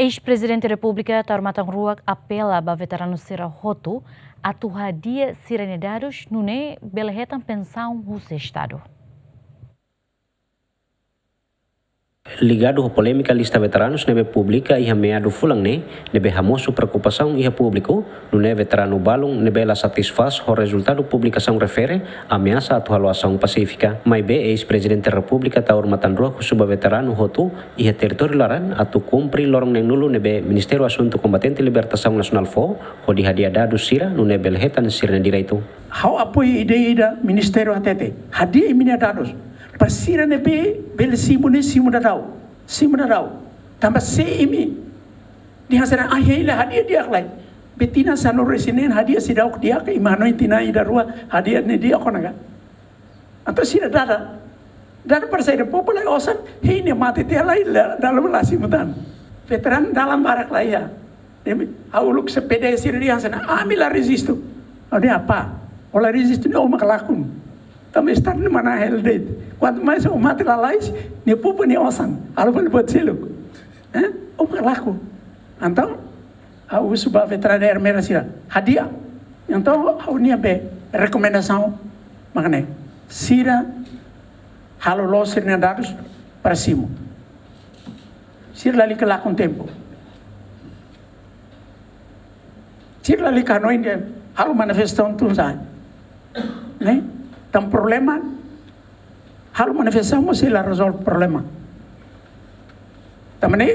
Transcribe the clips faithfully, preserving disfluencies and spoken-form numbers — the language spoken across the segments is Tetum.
Eis-Prezidente Repúblika Taur Matan Ruak apela ba veteranu sira hotu atu hadi'a sira-nia dadus nune'e bele hetan pensaun husi Estadu. Ligadu ho polémika lista veteranus ne'ebé publika iha meadu fulan ne'e, ne'ebé hamosu preokupasaun iha públiku, nune'e veteranu balun ne'ebé la satisfás ho rezultadu publikasaun refere ameasa atu halo asaun pasífika. Maibé eis-Prezidente Repúblika Taur Matan Ruak husu ba veteranu hotu iha territóriu laran atu kumpre loron neen-nulu ne'ebé Ministériu Asuntu Kombatente Libertasaun Nasionál fó, hodi hadi'a dadus sira nune'e bele hetan sira-nia direitu. Ha'u apoiu ideia ida Ministériu hatete, hadi'a imi-nia dadus. Para sira ne'ebé bele simu ne'e simu daudaun. Simu daudaun. Tanba se imi dehan sira, ah, hein la hadi'a di'ak lai. Betina sanulu-resin-neen hadi'a seidauk di'ak, imi hanoin tinan ida rua hadi'a ne'e di'ak ona ka. Entaun sira dada. Dada para saida, povu la osan, hein ne'e mate tiha lai, la, dalan la simu tan. Veteranu dalan barak la iha. Imi, ha'u uluk C P D sira dehan sira, ami la rejistu. Ha'u dehan, apá, ó la rejistu ne'e ó mak lakon. Tanba Estadu ne'e manán hela de'it. Kuantu mais ó mate lalais, ne'e povu nia osan, halo fali buat seluk. Eh? Ó mak lakon. Entaun, ha'u husu ba veteranu Ermera sira, hadi'a. Entaun, ha'u-nia be rekomendasaun mak ne'e. Sira halo loos sira-nia dadus para simu. Sira lalika lakon tempu. Sira lalika hanoin dehan halo manifestasaun tun sa'e. Ne'e? Tanba problema, halo manifestasaun mós sei la rezolve problema. Tanba ne'e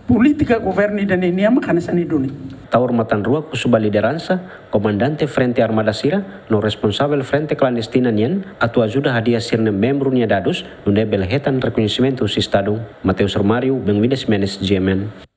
polítika governu ida-ne'e nian mak hanesan ne'e duni. Taur Matan Ruak husu ba lideransa, komandante Frente Armada sira, no responsavel Frente Klandestina nian, atu ajuda hadi'a sira-nia membru nia dadus, nune'e bele hetan rekoñesimentu husi Estadu. Mateus Romário, Benvinda Ximenes, G M N.